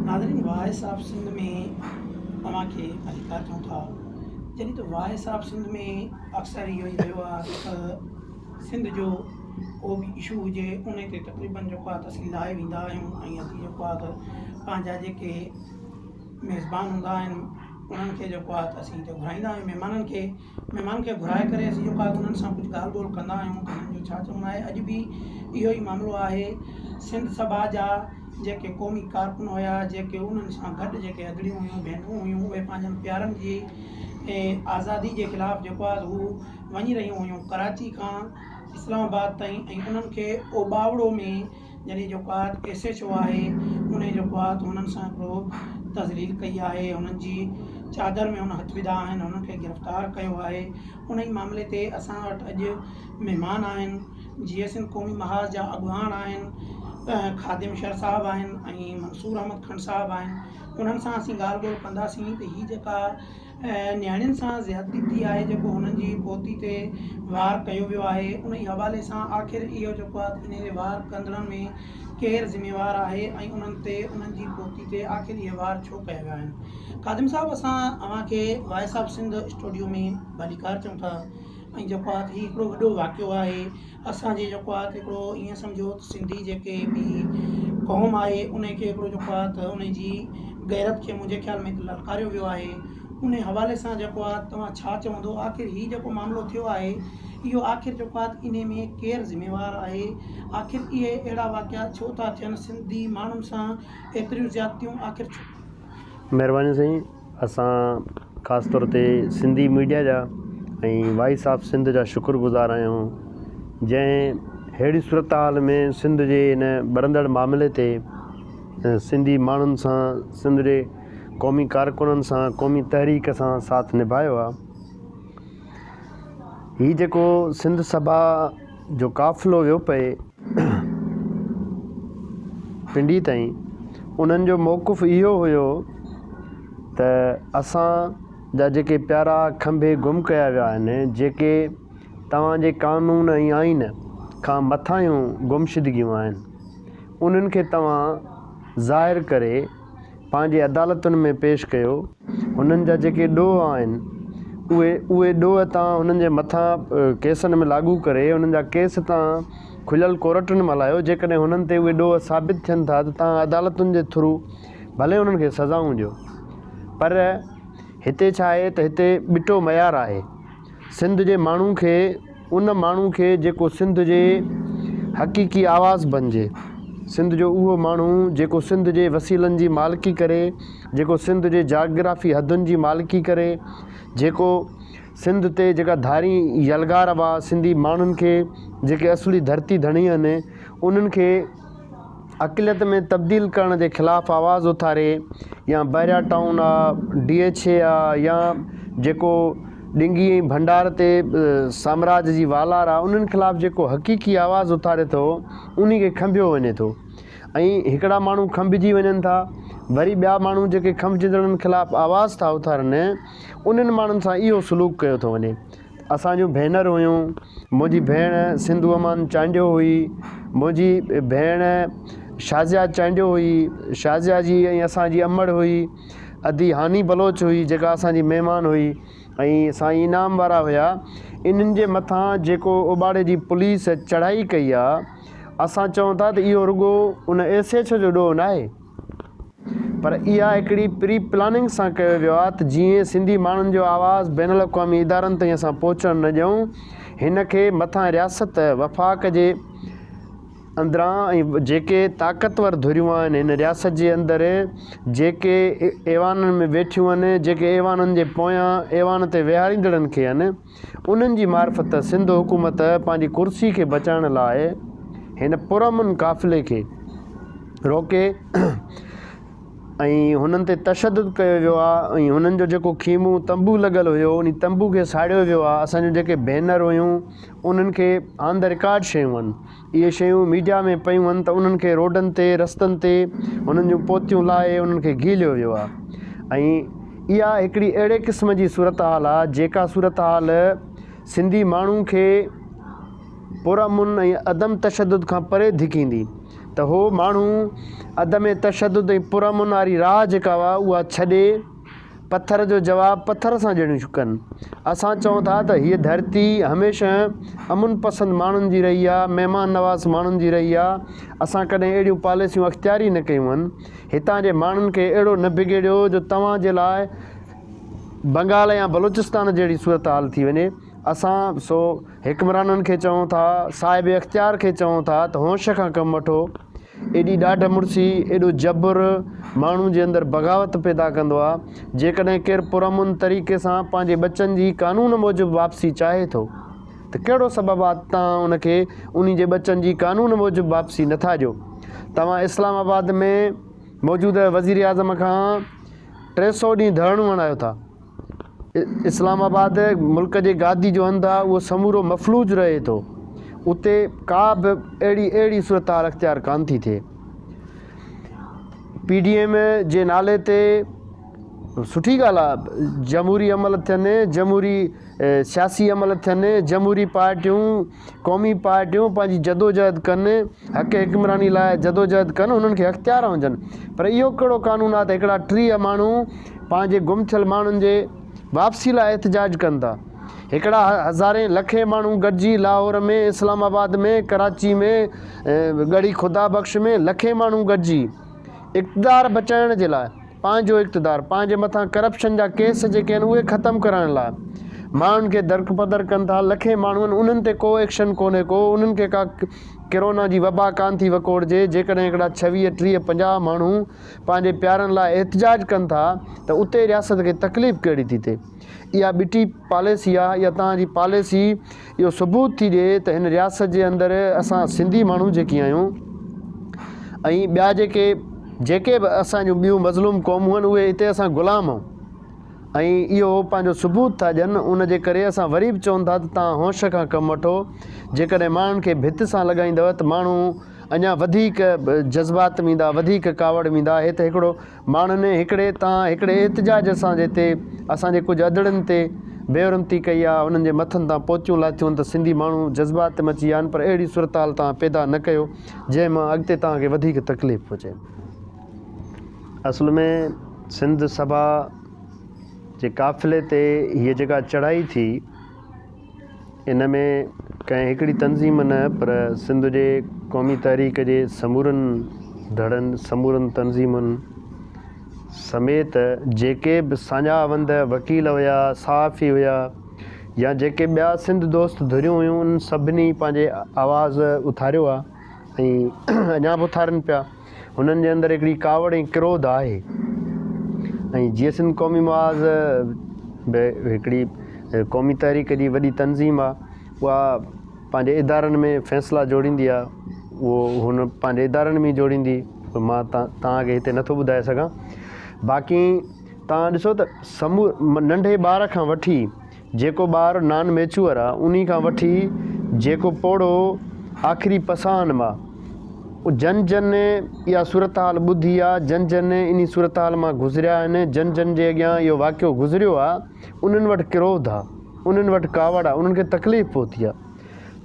ناظرين voice of Sindh ۾ اوهان کي ڀليڪار چئون ٿا. جڏهن ته وائس آف سنڌ ۾ اڪثر اهو ئي رهيو آهي ته سنڌ جو ڪو به اشو هجي ان تي تقريبن جيڪو آهي ته اسين لاهي ويندا آهيون ۽ اسين جيڪو آهي ته پنهنجا جيڪي ميزبان هوندا آهن انهن کي جيڪو آهي ته اسين هتي گهرائيندا آهيون مهمانن کي مهمانن کي گهرائي ڪري اسين جيڪو آهي انهن سان ڪجهه ڳالهه ٻولهه ڪندا آهيون ته هنن جو ڇا چوڻ آهي اڄ به اهو ئي معاملو آهي سنڌ سڀا جا جيڪي قومي ڪارڪن هيا جيڪي انهن سان گڏ جيڪي ادڙيون هيون ڀينرون هيون اهي پنهنجن پيارن جي آزادي جي خلاف جيڪو آهي هو وڃي رهيون هيون ڪراچي کان اسلام آباد تائين ۽ انهن کي اوٻاوڙو ۾ جڏهن جيڪو آهي ايس ايڇ او آهي انهي جيڪو آهي ته هنن سان هڪڙو تذليل ڪئي آهي هنن جي چادر ۾ هن هٿ وڌا آهن هنن کي گرفتار ڪيو آهي انهي معاملي تي اسان وٽ اڄ مهمان آهن جيئي سنڌ قومي محاذ جا اڳواڻ آهن خادم شر صاحب آهن ۽ منصور احمد کنڊ صاحب آهن انهن سان اسين ڳالهه ٻولهه ڪنداسين ته هي جيڪا نياڻين سان زيادتي ٿي آهي جيڪو هنن جي پوتي تي وار ڪيو ويو آهي انهي حوالي سان آخر اهو جيڪو آهي انهي وار ڪندڙن ۾ ڪير ذميوار آهي ۽ انهن تي انهن جي پوتي تي آخر اهي وار ڇو ڪيا ويا آهن خادم صاحب اسان اوهان کي وائس آف سنڌ اسٽوڊيو ۾ ڀليڪار چئون ٿا ۽ جيڪو آهي هي هڪڙو وڏو واقعو آهي اسان جي جيڪو آهي هڪڙو ائين سمجهو ته سنڌي جيڪي به قوم آهي ان کي هڪڙو جيڪو آهي ته ان جي غيرت کي منهنجي خيال ۾ للڪاريو ويو آهي ان حوالي سان جيڪو آهي توهان ڇا چوندو آخر هي جيڪو معاملو ٿيو آهي اهو آخر جيڪو آهي ان ۾ ڪير ذميوار آهي آخر اهي اهڙا واقعا ڇو ٿا ٿين سنڌي ماڻهن سان ايتريون زيادتيون آخر ڇو؟ مهرباني سائين اسان خاص طور تي سنڌي ميڊيا جا ۽ وائس آف سنڌ جا شڪر گذار آهيون جنهن ههڙي صورتحال ۾ سنڌ جي هن ٻرندڙ معاملي تي سنڌي ماڻهن سان سنڌ جي قومي ڪارڪنن سان قومي تحريڪ سان ساٿ نڀايو آهي هي جيڪو سنڌ سڀا جو قافلو ويو پئي پنڊي تائين انهن جو موقف اهو هيو ته اسان جا جيڪي پيارا کنڀي گم ڪيا ويا آهن جيڪي توهان جي قانون ۽ آئين کان مٿاهيون گمشدگيون آهن انهن کي توهان ظاهر ڪري پنهنجي عدالتن ۾ پيش ڪيو. هنن جا جيڪي ڏوهه آهن، اهي اهي ڏوهه توهان هنن جي مٿان ڪيسن ۾ لاڳو ڪري انهن جا ڪيس توهان کليل ڪورٽن ۾ هلايو، جيڪڏهن هنن تي اهي ڏوهه ثابت ٿين ٿا ته توهان عدالتن جي ٿرو ڀلي انهن کي سزائون ڏيو. پر هتي ڇا آهي ته هتي ٻٽو معيار آهي. سنڌ جي ماڻهو کي ان ماڻهو کي جيڪو سنڌ جي حقيقي آواز بنجي، سنڌ جو اهو ماڻهو جيڪو سنڌ جي وسيلن جي مالڪي ڪري، جيڪو سنڌ جي جاگرافي حدن جي مالڪي ڪري، جيڪو سنڌ تي جيڪا ڌارين يلغار هئا سنڌي ماڻهن کي جيڪي اصلي ڌرتي ڌڻي آهن انهن کي اقليت ۾ تبديل ڪرڻ جي خلاف آواز اٿاري يا بحريا ٽائون آ ڊي ايڇ اي آ يا جيڪو ڏنگي ۽ ڀنڊار تي سامراج جي والار آ انهن خلاف جيڪو حقيقي آواز اٿاري ٿو انهي کي کنڀيو وڃي ٿو ۽ هڪڙا ماڻهو کنڀجي وڃن ٿا وري ٻيا ماڻهو جيڪي کنڀجندڙن خلاف آواز ٿا اٿارن انهن ماڻهن سان اهو سلوڪ ڪيو ٿو وڃي. اسان جون ڀينر هيون، منهنجي ڀيڻ سنڌو امان چانڊيو هئي، منهنجي ڀيڻ شازيا چانڊيو هئي، شازيا جي ۽ اسان جي امڙ هئي، ادي هاني بلوچ هئي جيڪا اسان جي مهمان هئي ۽ سائين انعام وارا هيا، انهن جي مٿان جيڪو اوٻاڙي جي پوليس چڙهائي ڪئي آ، اسان چئون ٿا ته اهو رڳو ان ايس ايڇ او جو ڏوهه ناهي. پر اها هڪڙي پري پلاننگ سان ڪيو ويو آهي ته جيئن سنڌي ماڻهن جو آواز بين الاقوامي ادارن تائين اسان پهچڻ نه ڏيون. هن کي مٿان رياست، وفاق جي اندران ۽ جيڪي طاقتور ڌريون آهن هن رياست جي اندر جيڪي ايوانن ۾ ويٺيون آهن، جيڪي ايوانن جي پويان ايوان تي ويهاريندڙن کي آهن، انهن جي معرفت سنڌ حڪومت پنهنجي ڪرسي کي بچائڻ لاء هن پرامن قافلي کي روڪي ۽ هنن تي تشدد ڪيو ويو آهي ۽ هنن جو جيڪو خيمو تنبو لڳل هيو ان تنبو کي ساڙيو ويو آهي اسان جون جيڪي بينر هيون انهن کي آن the record شيون آهن اهي شيون ميڊيا ۾ پيون آهن ته انهن کي روڊن تي رستن تي انهن جون پوتيون لاهي انهن کي گهيليو ويو آهي ۽ اها هڪڙي اهڙي قسم جي صورتحال آهي جيڪا صورتحال سنڌي ماڻهو کي پرامن ۽ عدم تشدد کان پري ڌڪيندي. ته هو ماڻهو عدم تشدد ۽ پرامن واري راهه جيڪا هئا اها ڇڏي پٿر جو جواب پٿر سان ڏيڻ شروع ڪن. اسان چئون ٿا ته هيء ڌرتي هميشه امن پسند ماڻهن جي رهي آ، مهمان نواز ماڻهن جي رهي آ، اسان ڪڏهن اهڙيون پاليسيون اختيار ئي نه ڪيون آهن. هتان جي ماڻهن کي اهڙو نه بگيڙيو جو توهان جي لاء بنگال يا بلوچستان جهڙي صورتحال ٿي وڃي. اسان سو حڪمرانن کي چئون ٿا، صاحب اختيار کي چئون ٿا ته هوش کان ڪم وٺو. ايڏي ڏاڍ مڙسي، ايڏو جبر ماڻهو جي اندر بغاوت پيدا ڪندو آ. جيڪڏهن ڪير پرامن طريقي سان پنهنجي ٻچن جي قانون موجب واپسي چاهي ٿو ته ڪهڙو سبب آ توهان ان کي انهي جي ٻچن جي قانون موجب واپسي نٿا ڏيو. توهان اسلام آباد ۾ موجوده وزيراعظم کان 300 ڏينهن ڌرڻو هڻايو ٿا. اسلام آباد ملڪ جي گادي جو هنڌ آهي اهو سمورو مفلوج رهي ٿو اتي ڪا به اهڙي اهڙي صورتحال اختيار ڪانه ٿي ٿئي پي ڊي ايم جي نالي تي سٺي ڳالهه آهي جمهوري عمل ٿين جمهوري سياسي عمل ٿين جمهوري پارٽيون قومي پارٽيون پنهنجي جدوجهد ڪن، حق حڪمراني لاء جدوجهد ڪن، انهن کي اختيار هجن پر اهو ڪهڙو قانون آهي ته هڪڙا 30 ماڻهو پنهنجي گم ٿيل ماڻهن جي واپسي لاء احتجاج ڪن ٿا، هڪڙا هزارين لکين ماڻهو گڏجي لاهور ۾، اسلام آباد ۾، ڪراچي ۾، ڳڙهي خدا بخش ۾ لکين ماڻهو گڏجي اقتدار بچائڻ جي لاء پنهنجو اقتدار، پنهنجي مٿان ڪرپشن جا ڪيس جيڪي آهن اهي ختم ڪرائڻ لاء ماڻهن کي درپدر ڪن ٿا، لکين ماڻهو آهن انهن تي ڪو ايڪشن ڪونهي ڪو، انهن کي ڪا ڪرونا جي وبا ڪانه ٿي وڪوڙجي، جيڪڏهن هڪڙا 26، 30، 50 ماڻهو پنهنجي پيارن لاء احتجاج ڪن ٿا ته اتي رياست کي تڪليف ڪهڙي ٿي ٿئي؟ اها ٻٽي پاليسي آهي، اها توهان جي پاليسي اهو ثبوت ٿي ڏئي ته هن رياست جي اندر اسان سنڌي ماڻهو جيڪي آهيون ۽ ٻيا جيڪي جيڪي به اسان جون ٻيون مظلوم قومون آهن اهي هتي اسان غلام آهيون ۽ اهو پنهنجو ثبوت ٿا ڏين ان جي ڪري اسان وري به چون ٿا ته توهان هوش کان ڪم وٺو جيڪڏهن ماڻهن کي ڀت سان لڳائيندؤ ته ماڻهو اڃا وڌيڪ جذبات ۾ ايندا وڌيڪ ڪاوڙ ۾ ايندا هي ته هڪڙو ماڻهن هڪڙي تان هڪڙي احتجاج سان جتي اسان جي ڪجهه ادڙن تي بي حرمتي ڪئي آ، انهن جي مٿن تان پوتيون لاٿيون ته سنڌي ماڻهو جذبات ۾ اچي ويا آهن پر اهڙي صورتحال توهان پيدا نه ڪيو جنهن مان اڳتي توهان کي وڌيڪ تڪليف پهچي. اصل ۾ سنڌ سڀا جي قافلي تي هيء جيڪا چڙهائي ٿي، ان ۾ ڪنهن هڪڙي تنظيم نه پر سنڌ جي قومي تحريڪ جي سمورن ڌڙن، سمورن تنظيمن سميت جيڪي به ساڃاهه وند وڪيل هيا، صحافي هيا يا جيڪي ٻيا سنڌ دوست ڌريون هيون انهن سڀني پنهنجي آواز اٿاريو آهي ۽ اڃا به اٿارين پيا. هنن جي اندر هڪڙي ڪاوڙ ۽ ڪروڌ آهي ۽ جيئي سنڌ قومي محاذ به هڪڙي قومي تحريڪ جي وڏي تنظيم آهي اها پنهنجي ادارن ۾ فيصلا جوڙيندي آهي اهو هن پنهنجي ادارن ۾ جوڙيندي مان توهان کي هتي نٿو ٻڌائي سگهان باقي توهان ڏسو ته سمو ننڍي ٻار کان وٺي جيڪو ٻار نان ميچوئر آ انهي کان وٺي جيڪو پوڙهو آخري پساهن مان جن جن اها صورتحال ٻڌي آ جن جن انهي صورتحال مان گذريا آهن جن جن جي اڳيان اهو واقعو گذريو آ انهن وٽ ڪروڌ آ انهن وٽ ڪاوڙ آ انهن کي تڪليف پهتي آ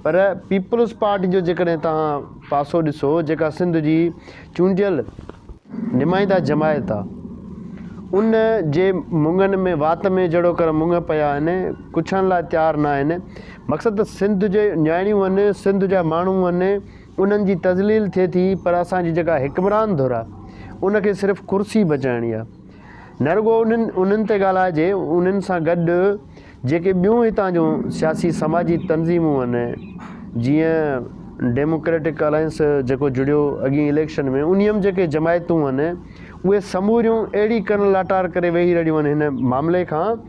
پر پيپلز پارٽي جو جيڪڏهن توهان پاسو ڏسو جيڪا سنڌ جي چونڊيل نمائنده جماعت آ ان جي مڱن ۾ وات ۾ جهڙوڪر مڱ پيا آهن ڪڇڻ لاء تيار نه آهن مقصد ته سنڌ جي نياڻيون آهن سنڌ جا ماڻهو آهن انهن جي تذليل ٿئي ٿي پر اسان جي جيڪا حڪمران ڌر آ ان کي صرف ڪرسي بچائڻي آ نه رڳو انهن انهن تي ڳالهائجي انهن سان گڏ جيڪي ٻيون هتان جون سياسي سماجي تنظيمون آهن جيئن ڊيموڪريٽڪ الائنس جيڪو جڙيو اڳئين اليڪشن ۾ انهي م جيڪي جماعتون آهن اهي سموريون اهڙي ڪن لاٽار ڪري ويهي رهيون آهن هن معاملي کان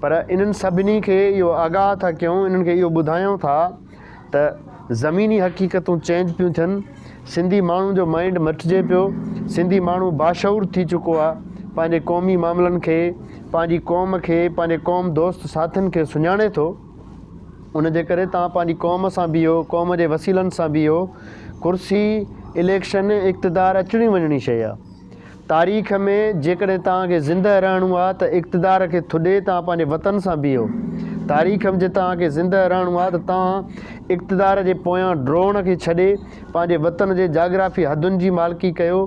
پر انهن سڀني کي اهو آگاهه ٿا ڪيون انهن کي اهو ٻڌايون ٿا ته زميني حقيقتون چينج پيون ٿين، سنڌي ماڻهو جو مائنڊ مٽجي پيو، سنڌي ماڻهو باشعور ٿي چڪو آ، پنهنجي قومي معاملن کي، پنهنجي قوم کي، پنهنجي قوم دوست ساٿين کي سڃاڻي ٿو، ان جي ڪري توهان پنهنجي قوم سان بيهو، قوم جي وسيلن سان بيهو، ڪرسي، اليڪشن، اقتدار اچڻي وڃڻي شيء آ. تاريخ ۾ جيڪڏهن توهان کي زندهه رهڻو آ ته اقتدار کي ٿڏي توهان پنهنجي وطن سان بيهو. تاريخ ۾ جي توهان کي زندهه رهڻو آهي ته توهان اقتدار جي پويان ڊوڙڻ کي ڇڏي پنهنجي وطن جي جاگرافي حدن جي مالڪي ڪيو،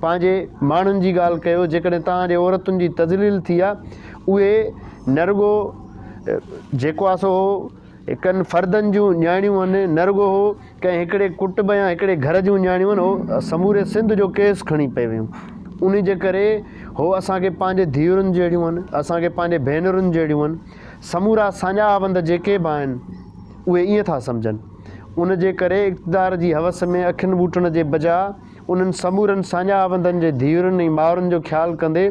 پنهنجي ماڻهن جي ڳالهه ڪيو، جيڪڏهن توهان جي عورتن جي تذليل ٿي آهي اهي نه رڳو جيڪو آهي سو ڪن فردن جون نياڻيون آهن، نه رڳو هو ڪنهن هڪڙي ڪٽنب يا هڪڙي گهر جون نياڻيون آهن، هو سموري سنڌ جو ڪيس کڻي پئي ويون. انهي جي ڪري هو اسان کي پنهنجي ڌيئرن جهڙيون آهن، اسان کي پنهنجي ڀينرن جهڙيون آهن. سمورا ساڃاهه وند جيڪي به آهن، اهي ائين ٿا سمجهن. ان جي ڪري اقتدار جي هوس ۾ اکين ٻوٽڻ جي بجاء انهن سمورن ساڃاهه وندن جي ڌيئرن ۽ مائرن جو خيال ڪندي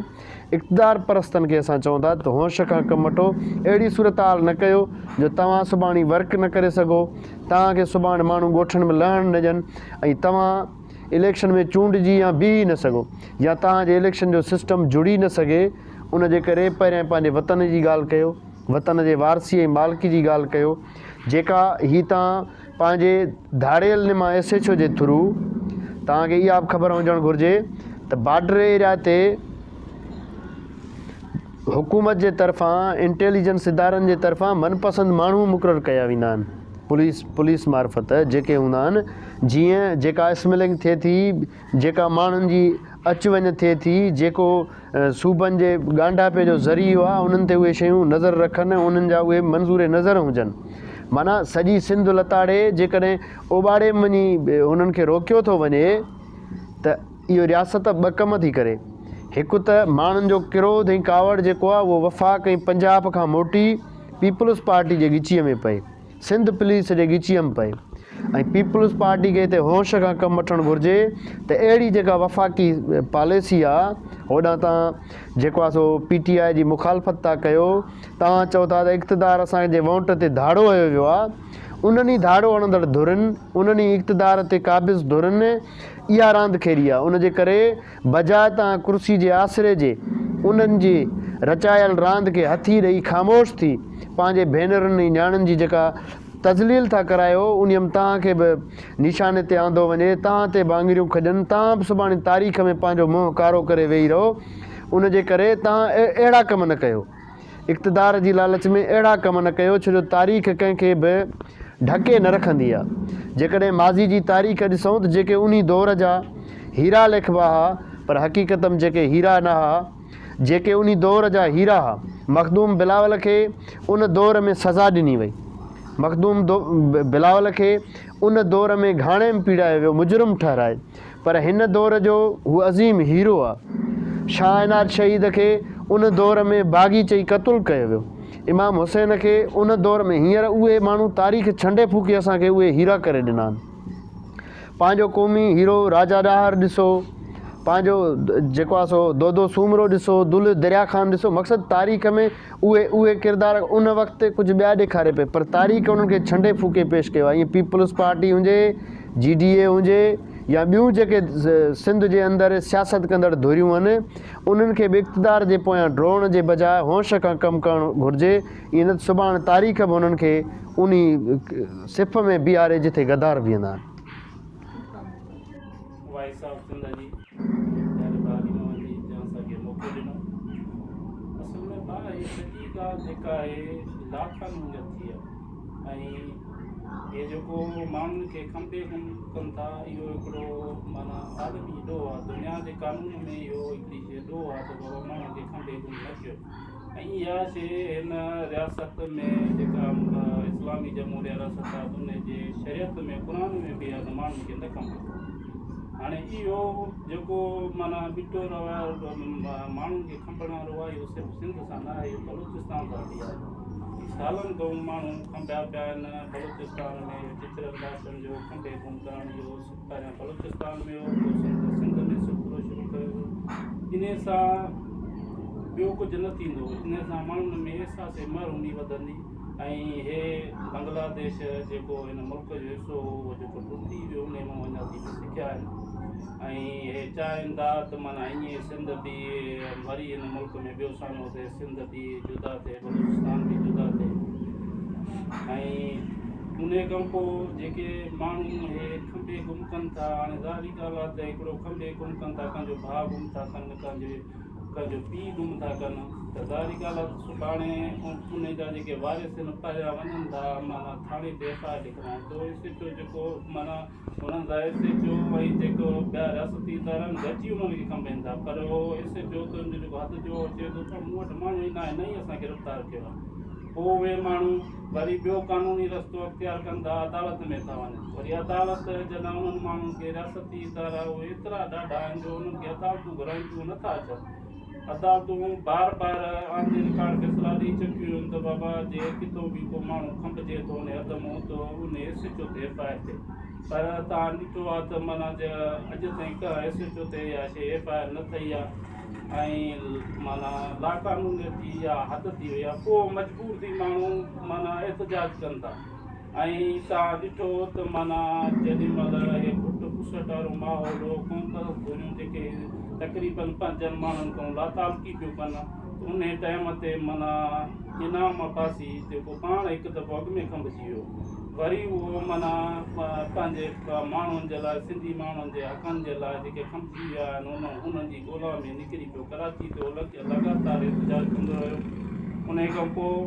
اقتدار پرستن کي اسان چئون ٿا ته هوش کان ڪم وٺو، اهڙي صورتحال نه ڪيو جو توهان سڀاڻي ورڪ نه ڪري سگهو، توهان کي سڀاڻي ماڻهو ڳوٺن ۾ لهڻ نه ڏين ۽ توهان اليڪشن ۾ چونڊجي يا بيهي نه سگهو يا توهان جي اليڪشن جو سسٽم جڙي نه سگهي، ان جي ڪري پهريائين پنهنجي وطن جي ڳالهه ڪيو، وطن جي وارثي ۽ مالڪي جي ڳالهه ڪيو، جيڪا هي توهان پنهنجي ڌاڙيل نما ايس ايڇ او جي ٿرو توهان کي اها به خبر هجڻ گهرجي ته بارڊر ايريا تي حڪومت جي طرفان انٽيليجنس ادارن جي طرفان من پسند ماڻهو مقرر ڪيا ويندا آهن پوليس پوليس معرفت جيڪي هوندا آهن جيئن جيڪا اسملنگ ٿئي ٿي جيڪا ماڻهن جي اچ وڃ ٿئي ٿي، جيڪو صوبن جي ڳانڍاپي جو ذريعو آهي، انهن تي اهي شيون نظر رکن ۽ انهن جا اهي منظور نظر هجن. معنيٰ سڄي سنڌ لتاڙي جيڪڏهن اوٻاڙي ۾ وڃي هنن کي روڪيو ٿو وڃي ته اهو رياست ٻه ڪم ٿي ڪري. هڪ ته ماڻهن جو ڪروڌ ۽ ڪاوڙ جيڪو آهي اهو وفاق ۽ پنجاب کان موٽي پيپلز پارٽي جي ڳچيء ۾ پئي. سنڌ پوليس جي ڳچيء م پئي ۽ پيپلز پارٽي کي هتي هوش کان ڪم وٺڻ گهرجي ته اهڙي جيڪا وفاقي پاليسي آ هوڏانهن تان جيڪو آ سو پي ٽي آء جي مخالفت ٿا ڪيو توهان چئو ٿا ته اقتدار اسان جي وونٽ تي ڌاڙو هنيو ويو آ انهن ئي ڌاڙو هڻندڙ ڌرين انهن ئي اقتدار تي قابض ڌرين اها راند کيڏي آ ان جي ڪري بجاء توهان ڪرسي جي آسري جي انهن جي رچايل راند کي هٿي ڏئي خاموش ٿي پنهنجي ڀينرن ۽ نياڻين جي جيڪا تذليل ٿا ڪرايو انهيء م توهان کي به نشاني تي آندو وڃي، توهان تي به آڱريون کڄن، توهان به سڀاڻي تاريخ ۾ پنهنجو منهن ڪارو ڪري ويهي رهو، ان جي ڪري توهان اهڙا ڪم نه ڪيو. اقتدار جي لالچ ۾ اهڙا ڪم نه ڪيو ڇو جو تاريخ ڪنهن کي به ڍڪي نه رکندي آ. جيڪڏهن ماضي جي تاريخ ڏسون ته جيڪي انهي دور جا هيرا ليکبا ها پر حقيقت م جيڪي هيرا نه ها، جيڪي انهي دور جا هيرا ها. مخدوم بلاول کي ان دور ۾ سزا ڏني وئي. مخدوم بلاول کي ان دور ۾ گهاڻي م پيڙايو ويو مجرم ٺهرائي. پر هن دور جو هو عظيم هيرو آ. شاهه عنايت شهيد کي ان دور ۾ باغي چئي قتل ڪيو ويو. امام حسين کي ان دور ۾ هينئر اهي ماڻهو تاريخ ڇنڊي ڦوڪي اسان کي اهي هيرا ڪري ڏنا آهن. پنهنجو قومي هيرو راجا ڏاهر ڏسو، پنهنجو جيڪو آ سو دودو سومرو ڏسو، دولهه دريا خان ڏسو مقصد تاريخ ۾ اهي اهي ڪردار ان وقت ڪجهه ٻيا ڏيکاري پئي پر تاريخ انهن کي ڇنڊي ڦوڪي پيش ڪيو آهي ائين پيپلز پارٽي هجي، جي ڊي اي هجي يا ٻيون جيڪي سنڌ جي اندر سياست ڪندڙ ڌريون آهن انهن کي به اقتدار جي پويان ڊوڙڻ جي بجاء هوش کان ڪم ڪرڻ گهرجي ائين نه ته سڀاڻ تاريخ به انهن کي انهي صف ۾ بيهاري جٿي غدار بيهندا آهن. وائس آف سنڌ جي پياري ڀاء علي محمد جي جنهن اسان کي موقعو ڏنو. اصل ۾ ڀاء هي سڄي ڳالهه جيڪا آهي لاقانونيت ٿي آهي ۽ هي جيڪو ماڻهن کي کنڀي گم ڪن ٿا اهو هڪڙو معنيٰ عالمي ڏوهه آهي دنيا جي قانون ۾ اهو هڪڙي شيء ڏوهه آهي ته بابا ماڻهن کي کنڀي گم نه ڪيو ۽ اها شيء هن رياست ۾ جيڪا اسلامي جمهوريه رياست آهي ان جي شريعت ۾ قرآن ۾ به آهي ته ماڻهن کي نه کنڀيو هاڻي اهو جيڪو معنيٰ ٻٽو روايو ماڻهن کي کنڀڻ وارو آهي اهو صرف سنڌ سان نه آهي اهو بلوچستان سان به آهي سالن کان ماڻهو کنڀيا پيا آهن بلوچستان ۾ چچريل لاشن جو کنڀي گم ڪرڻ اهو پهريان بلوچستان ۾ هو پوء سنڌ ۾ سلسلو شروع ڪيو ويو انهي سان ٻيو ڪجهه نه ٿيندو انهي سان ماڻهن ۾ احساس محرومي وڌندي ۽ هي بنگلاديش جيڪو هن ملڪ جو حصو هو اهو جيڪو ٽٽي ويو انهي مان اڃا تائين نه سکيا آهن ۽ هي چاهين ٿا ته معنيٰ ائين سنڌ به وري هن ملڪ ۾ ٻيو سانحو ٿئي سنڌ به جدا ٿئي بلوچستان به جدا ٿئي ۽ انهي کان پوء جيڪي ماڻهو هي کنڀي گم ڪن ٿا هاڻي ظاهري ڳالهه آهي ته هڪڙو کنڀي گم ڪن ٿا ڪنهن جو ڀاء گم ٿا ڪن ڪنهن جي ڪنهن جو پيء گم ٿا ڪن ته ظاهري ڳالهه آهي ته سڀاڻي ان جا جيڪي وارث آهن پهريان وڃن ٿا معنيٰ ٿاڻي تي ايف I R لکرائڻ ته ايس ايڇ او جيڪو معنيٰ انهن سان ايس ايڇ او ۽ جيڪو ٻيا رياستي ادارا آهن گڏجي انهن کي کنڀين ٿا پر اهو ايس ايڇ او ته ان جو جيڪو حد جو چئي ٿو ته مون وٽ ماڻهو ئي ناهي نه ئي اسان گرفتار ڪيو آهي پوء اهي ماڻهو وري ٻيو قانوني رستو اختيار ڪن ٿا عدالت ۾ ٿا وڃن وري عدالت جڏهن انهن ماڻهن کي رياستي ادارا اهي ايترا ڏاڍا آهن جو انهن کي عدالتون گهرائين ٿيون نٿا اچن عدالتون بار بار آن the record فيصلا ڏئي چڪيون آهن ته بابا جي ڪٿو به ڪو ماڻهو کنڀجي ٿو ان حد مون ته ان ايس ايڇ او تي ايف I R ٿئي پر توهان ڏٺو آهي ته معنيٰ اڄ تائين ڪنهن ايس ايڇ او تي اها شي ايف I R نه ٿئي آهي ۽ معنيٰ لاقانونيت جي اها حد ٿي وئي آهي پوء مجبور ٿي ماڻهو معنيٰ احتجاج ڪن ٿا ۽ توهان ڏٺو ته معنيٰ جيڏي مهل اهي گهٽ گهسٽ وارو ماحول هو قومپرست ڌريون جيڪي تقريبن پنهنجن ماڻهن کان لاتعلقي پيون ڪن ته انهي ٽائيم تي معنيٰ انعام عباسي جيڪو پاڻ هڪ دفعو اڳ ۾ کنڀجي ويو وري اهو معنيٰ پنهنجي ماڻهن جي لاء سنڌي ماڻهن جي حقن جي لاء جيڪي کنڀجي ويا آهن انهن جي ڳولا ۾ نڪري پيو ڪراچي تي هو لڳاتار احتجاج ڪندو رهيو انهي کان پوء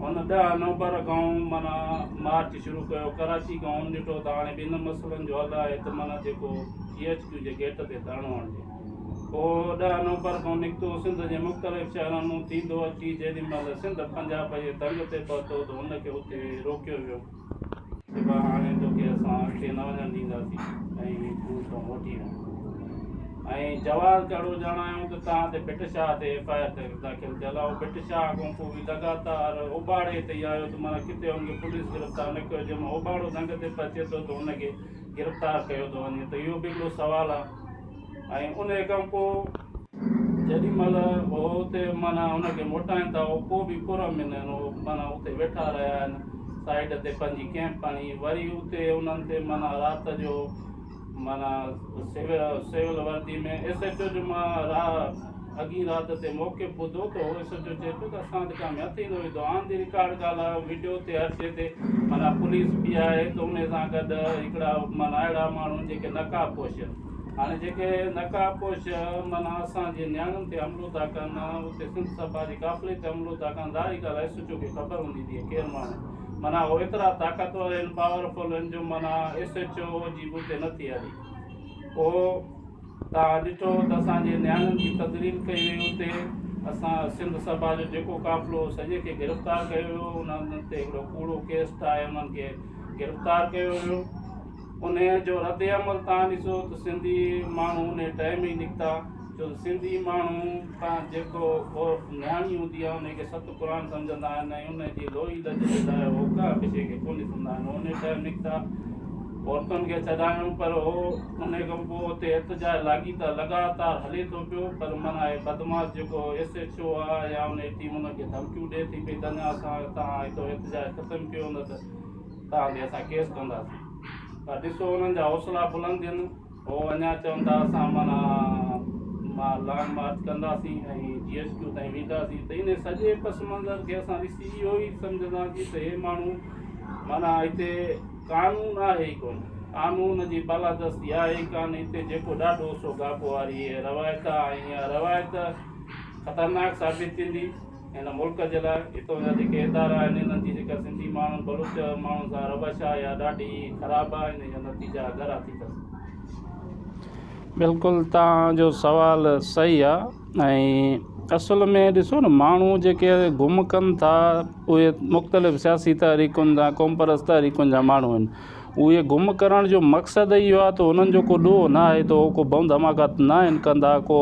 هن 10 نومبر کان معنيٰ مارچ شروع ڪيو ڪراچي کان هن ڏٺو ته هاڻي ٻن مسئلن جو حل آهي ته معنيٰ جيڪو جي ايڇ ڪيو جي گيٽ تي ڌرڻو هڻجي پوء 10 نومبر کان نڪتو سنڌ جي مختلف شهرن مون ٿيندو اچي جيڏي مهل سنڌ پنجاب جي دنگ تي پهتو ته هن کي اتي روڪيو ويو. چي ڀاء هاڻي توکي اسان اڳتي نه وڃڻ ڏينداسين ۽ تون اتان موٽي وڃ. ۽ جواز ڪهڙو ڄاڻايائون ته توهان تي ڀٽ شاهه تي ايف I R داخل ٿيل آهي. ڀٽ شاهه کان پوء به لڳاتار اوٻاڙي تي ئي آيو ته معنيٰ ڪٿي هن کي پوليس گرفتار نه ڪيو جنهن مهل اوٻاڙو دنگ تي پهچي ٿو ته هن کي گرفتار ڪيو ٿو وڃي ته اهو به هڪڙو سوال آهي. ۽ انهيء کان پوء جيڏي مهل هو اتي معنيٰ ان کي موٽائين ٿا، هو پوء به پرامن آهن، هو معنيٰ اتي ويٺا رهيا آهن، سائيڊ تي پنهنجي ڪئمپ هڻي، وري اتي انهن تي معنيٰ رات جو معنيٰ سول وردي ۾ ايس ايڇ او جو مان را اڳين رات تي موقف ٻڌو ته هو ايس ايڇ او چئي پيو ته اسان وٽ ڪا ۾ هٿ ئي نه وڌو، آن the record ڳالهه آهي، وڊيو تي هر شيء تي معنيٰ پوليس به آهي ته انهي سان گڏ هڪڙا معنيٰ اهڙا ماڻهو جيڪي نقاب پوش آهن. هاڻي جيڪي نقاب پوش معنيٰ اسان جي نياڻين تي حملو ٿا ڪن، اتي سنڌ سڀا جي قافلي تي حملو ٿا ڪن، ظاهري ڳالهه آهي ايس ايڇ او کي خبر هوندي ته اهي ڪير ماڻهو آهن، معنيٰ هو ايترا طاقتور آهن، پاور فل آهن جو معنيٰ ايس ايڇ او جي به اتي نٿي هلي. پوء توهان ڏٺو ته اسان جي نياڻين جي تذليل ڪئي وئي، اتي اسان سنڌ سڀا جو جيڪو قافلو هو سڄي کي گرفتار ڪيو ويو، انهن تي هڪڙو ڪوڙو ڪيس ٺاهي انهن کي گرفتار ڪيو ويو. انهيء جو رد عمل توهان ڏسو ته سنڌي ماڻهو انهيء ٽائيم ئي نڪتا، ڇو ته سنڌي ماڻهو پنهنجو جيڪو نياڻي هوندي آهي انهيء کي ست قرآن سمجهندا آهن ۽ انهيء جي لوئي لڄ جي لاء هو ڪا به شيء کي ڪونه ڏسندا آهن. هو انهيء ٽائيم نڪتا، عورتن کي ڇڏايائون پر هو انهيء کان پوء اتي احتجاج لاڳيتا لڳاتار هلي ٿو پيو پر معنيٰ هي بدمعاش جيڪو ايس ايڇ او آهي يا انهيء ٽيم ان کي ڌمڪيون ڏئي ٿي پئي ته اڃا اسان توهان هتو احتجاج ختم ڪيو نه ته توهان تي اسان ڪيس ڪنداسين پر ڏسو انهن جا حوصلا بلند ٿين هو اڃا چون ٿا اسان معنيٰ لانگ مارچ ڪنداسين ۽ جي ايڇ ڪيو تائين وينداسين ته ان سڄي پس منظر کي اسان ڏسي اهو ئي سمجهنداسين ته هي ماڻهو معنيٰ هتي قانون آهي ئي ڪونه، قانون جي بالادستي آهي ئي ڪانه، هتي جيڪو ڏاڍو سو گابو واري هي روايت آهي ۽ اها روايت خطرناڪ ثابت ٿيندي. هن ملڪ جي لاء هتان جا جيڪي ادارا آهن انهن جي جيڪا سنڌي ماڻهن بلوچ ماڻهن سان روش آهي اها ڏاڍي خراب آهي ان جا نتيجا ڳرا ٿي ٿا سگهن. بلڪل توهان جو سوال صحيح آ ۽ اصل ۾ ڏسو نه ماڻهو جيڪي گم ڪن ٿا اهي مختلف سياسي تحريڪن جا قومپرست تحريڪن جا ماڻهو آهن اهي گم ڪرڻ جو مقصد ئي اهو آهي ته انهن جو ڪو ڏوهه نه آهي ته هو ڪو بم ڌماڪا نه آهن ڪندا ڪو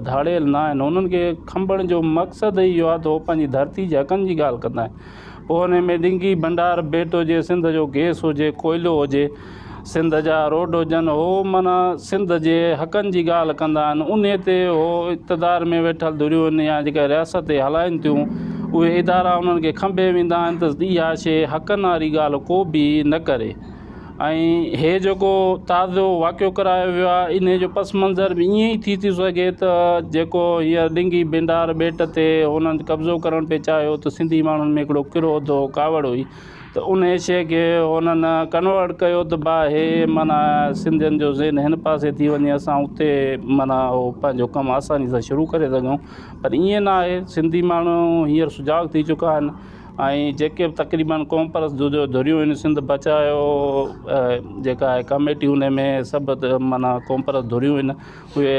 ڌاڙيل نه آهن انهن کي کنڀڻ جو مقصد ئي اهو آهي ته هو پنهنجي ڌرتي جي حقن جي ڳالهه ڪندا آهن پوء ان ۾ ڊنگي ڀنڊار ٻيٽ هجي سنڌ جو گئس هجي ڪوئلو هجي سنڌ جا روڊ هجن هو معنيٰ سنڌ جي حقن جي ڳالهه ڪندا آهن انهي تي هو اقتدار ۾ ويٺل ڌريون يا جيڪا رياست هلائين ٿيون اهي ادارا انهن کي کنڀي ويندا آهن ته اها شيء حقن واري ڳالهه ڪو به نه ڪري ۽ هي جيڪو تازو واقعو ڪرايو ويو آهي انهي جو پس منظر به ائين ئي ٿي ٿي سگهي ته جيڪو هينئر ڏنگي ڀنڊار ٻيٽ تي هنن قبضو ڪرڻ پئي چاهيو ته سنڌي ماڻهن ۾ هڪڙو ڪروڌ هو ڪاوڙ هئي ته انهي شيء کي هنن ڪنورٽ ڪيو ته ڀاء هي معنيٰ سنڌين جو ذهن هن پاسي ٿي وڃي اسان اتي معنيٰ اهو پنهنجو ڪم آساني سان شروع ڪري سگهون پر ائين نه آهي سنڌي ماڻهو هينئر سجاڳ ٿي چڪا آهن ۽ جيڪي به تقريبن قوم پرست ڌريون آهن سنڌ بچايو جيڪا آهي ڪميٽي ان ۾ سڀ معنيٰ قوم پرست ڌريون آهن اهي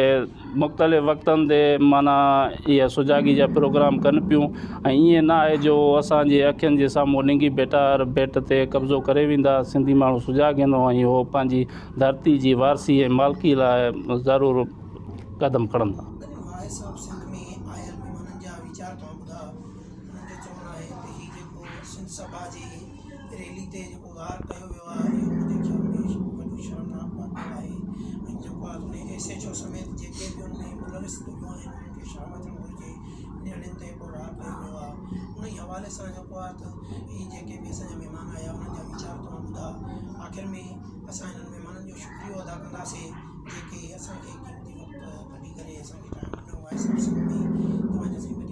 مختلف وقتن تي معنيٰ اها سجاڳي جا پروگرام ڪن پيون ۽ ائين نه آهي جو اسانجي اکين جي سامهون ڏنگي ڀيٽار ٻيٽ تي قبضو ڪري ويندا سنڌي ماڻهو سجاڳ آهن ۽ اهو پنهنجي ڌرتي جي وارثي ۽ مالڪي لاء ضرور قدم کڻندا. وائس آف سنڌ ۾ آيل مهمانن جا ويچار توهان ٻڌا. انهن جو چوڻ آهي ته هي جيڪو سنڌ سڀا جي ريلي تي جيڪو وار ڪيو ويو آهي اهو منهنجي خيال ۾ وڏو شرمناڪ واقعو آهي ۽ جيڪو آهي ان ايس ايڇ او سميت جيڪي به ان ۾ ملوث ڌريون آهن انهن کي شرم اچڻ گهرجي نياڻين تي جيڪو وار ڪيو ويو آهي ان ئي حوالي سان جيڪو آهي ته هي جيڪي به اسان جا مهمان آيا انهن جا ويچار توهان ٻڌا آخر ۾ اسان انهن مهمانن جو شڪريو ادا ڪنداسين جيڪي اسان کي قيمتي وقت ڪڍي ڪري اسان کي ٽائيم ڏنو آهي سڀ سنڌ ۾ توهان جا سائين وڏي.